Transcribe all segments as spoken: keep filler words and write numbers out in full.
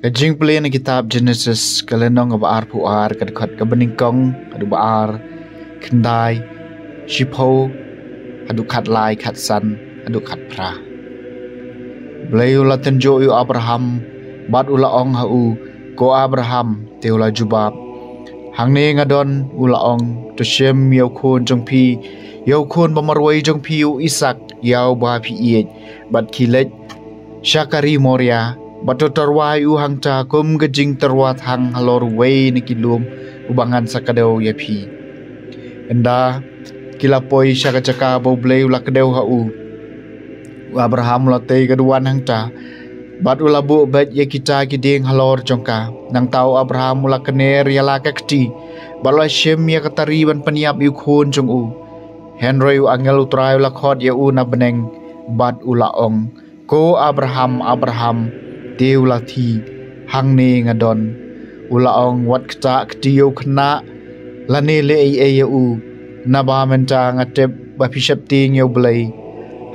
Ka jingpule na kitab Genesis, ka lynnong kaba arphew ar, ka dkhot kaba nyngkong haduh ba ar, khyndai, shiphew, haduh khatlai, khatsan, haduh khatphra. Blei u la tynjuh ïa u Abraham, bad u la ong ha u, "Ko Abraham," te u la jubab, "Hangne nga don," u la ong, "to shim ïa u khun jong phi, ïa u khun ba marwei jong phi u Isak, ïa uba phi ïeit, bad khie leit sha ka ri Moria, bad to tyrwa ïa u hangta kum ka jingtyrwa thang halor uwei na ki lum uba ngan sa kdew ïa phi." Ynda ki la poi sha ka jaka ba U Blei u la kdew ha u, u Abraham u la tei ka duwan hangta, bad u la buh beit ïa kita ki dieng halor jong ka. Nangta u Abraham u la kner ïa la ka kti, bad u la shim ïa ka tari ban pynïap ïa u khun jong u. Hynrei u angel U Trai u la khot ïa u na bneng, bad u la ong, "Ko Abraham, Abraham," te u la thi, "Hangne nga don." U la ong, "Wat ktah kti ïa u khynnah, lane leh ei ei ïa u, naba mynta nga tip ba phi sheptieng ïa U Blei,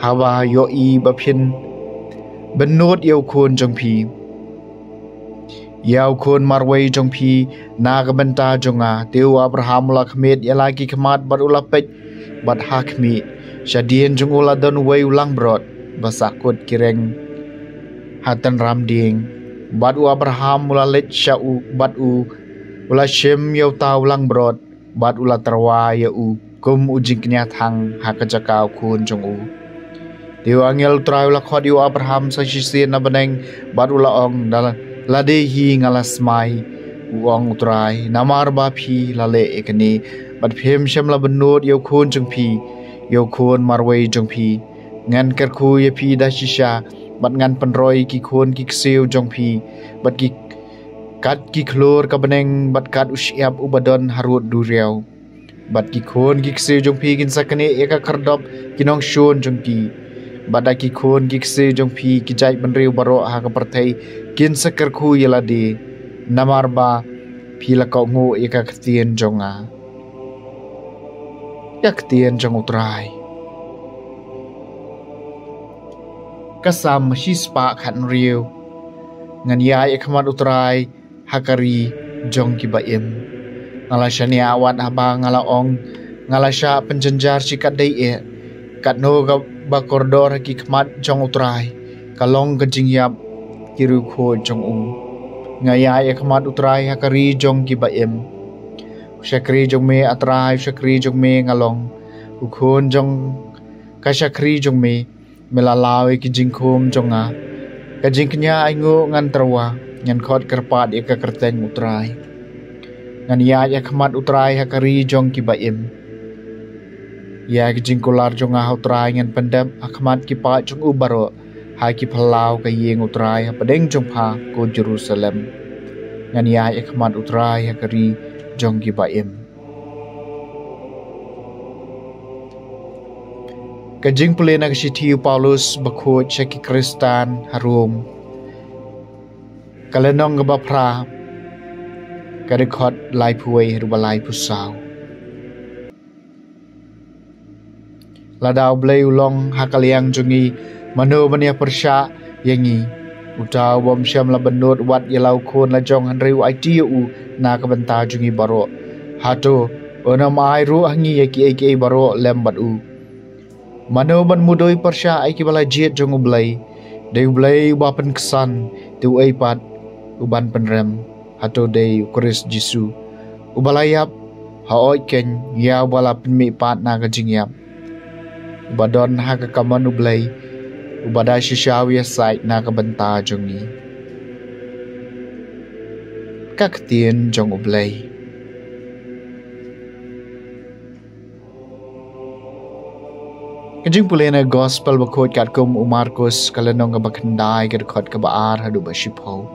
haba ïohi ba phin bynnud ïa u khun jong phi, ïa u khun marwei jong phi, na ka bynta jong nga." Te u Abraham u la khmied ïa la ki khmat bad u la peit, bad ha khmih, shadien jong u la don uwei u langbrot ba sahkut ki reng ha tynram dieng. Bad u Abraham u la leit sha u, bad u, u la shim ïa uta u langbrot, bad u la tyrwa ïa u kum u jingkñia thang ha ka jaka u khun jong u. Te u angel U Trai u la khot ïa u Abraham sa shisien na bneng, bad u la ong, "Da lade hi nga la smai," u ong U Trai, "namar ba phi la leh ïa kane, bad phim shym la bynnud ïa u khun jong phi, ïa u khun marwei jong phi. Ngan kyrkhu ïa phi da shisha, bad ngan pynroi ki khun ki ksiew jong phi, bad ki, kat ki khlur ka bneng, bad kat u shyiap uba don harud duriaw. Bad ki khun ki ksiew jong phi kin sa knieh ïa ka khyrdop ki nongshun jong ki. Bad da ki khun ki ksiew jong phi ki jaitbynriew baroh ha ka pyrthei kin sa kyrkhu ïa lade, namar ba phi la kohnguh ïa ka ktien jong nga." Ka ktien jong U Trai. Ka Salm shispah khathynriew. Ngan ïaid ïa khmat U Trai ha ka ri jong kiba im. Nga la shaniah wat haba nga la ong, nga la shah pynjynjar shikatdei eh. Katno kaba kordor ha ki khmat jong U Trai, ka long ka jingïap ki riewkhuid jong u. Nga ïaid ïa khmat U Trai ha ka ri jong kiba im. U shakri jong me, A Trai, u shakri jong me nga long, u khun jong ka shakri jong me. Me la law ïa ki jingkhum jong nga. Ka jingkñia ainguh ngan tyrwa, ngan khot kyrpad ïa ka kyrteng U Trai. Ngan ïaid ïa khmat U Trai ha ka ri jong kiba im. Ïa ki jingkular jong nga ha U Trai ngan pyndep ha khmat ki paid jong u baroh, ha ki phyllaw ka ïing U Trai hapdeng jong pha, ko Jerusalem. Ngan ïaid ïa khmat U Trai ha ka ri jong kiba im. Ka jingpule na ka shithi u Paulus bakhuid sha ki Khristan ha Rom, ka lynnong kaba phra, ka dkhot laiphew wei haduh ba laiphew saw. Lada U Blei u long ha ka liang jong ngi, mano ban ïa pyrshah ïa ngi? Uta u bym shym la bynnud wat ïa la u khun la jong, hynrei u aiti ïa u na ka bynta jong ngi baroh. Hato un ym ai ruh ha ngi ïa kiei kiei baroh lem bad u? Mano ban mudui pyrshah ïa kiba la jied jong U Blei? Dei U Blei uba pynksan, te uei pat uban pynrem? Hato dei U Khrist Jisu, uba la ïap? Hooid keiñ, ïa uba la pynmihpat na ka jingïap, uba don ha ka kamon U Blei, uba da shisha u ïasaid na ka bynta jong ngi. Ka ktien jong U Blei. Ka jingpule na gospel bakhuid katkum u Markus, ka lynnong kaba khyndai, ka dkhot kaba ar haduh ba shiphew.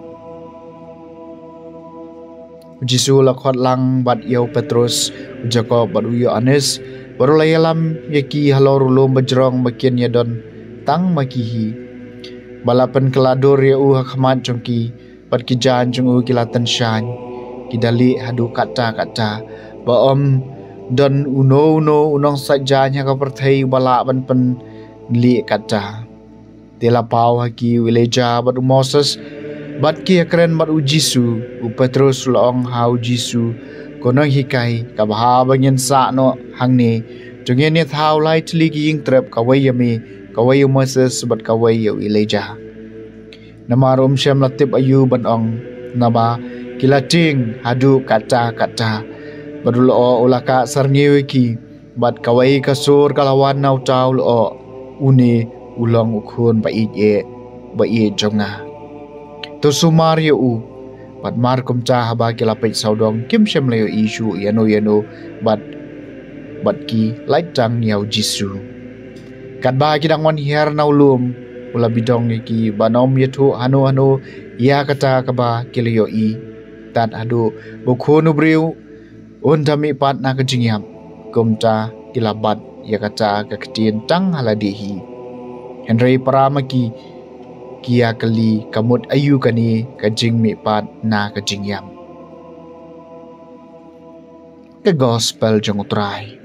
U Jisu u la khot lang bad ïa u Petrus, u Jakob bad u Ïoannis, bad u la ïalam ïa ki halor u lum bajrong ba kin ïadon tang ma ki hi. Bad la pynkylla dur ïa u ha khmat jong ki, bad ki jaiñ jong u ki la tyngshaiñ, ki da lieh haduh katta katta, ba ym don uno uno u nongsaid jaiñ ha ka pyrthei uba lah ban pynlieh katta. Te la paw ha ki u Elijah bad u Moses, Bad ki ïakren bad u Jisu. U Petrus u la ong ha u Jisu, Ko Nonghikai, ka bha ba ngin sah noh hangne. To ngin ïathaw lai tylli ki ïing trep, kawei ïa me, kawei ïa u Moses, bad kawei ïa u Elijah. Namar um shym la tip aïu ban ong, naba ki la tieng haduh katta katta. Bad u lyoh u la kah syrngiew ïa ki, bad kawei ka sur ka la wan na uta, u lyoh, Une u long u Khun ba ïeit, ba ïeit jong nga. To sumar ïa u. Bad mar kumta, haba ki la peit sawdong, kim shym la ïohi shuh ïano ïano bad, bad ki lait tang ïa u Jisu. Katba ki dang wan hiar na u lum, u la bidong ïa ki ban ym ïathuh hano hano ïa kata kaba ki la ïohi, tad haduh ba u Khun u Briew un da mihpat na ka jingïap. Kumta ki la bat ïa kata ka ktien tang ha lade hi. Hynrei para ma ki, ki ïa kylli, Ka mut aïu kane ka jingmihpat na ka jingïap? Ka Gospel jong u Trai.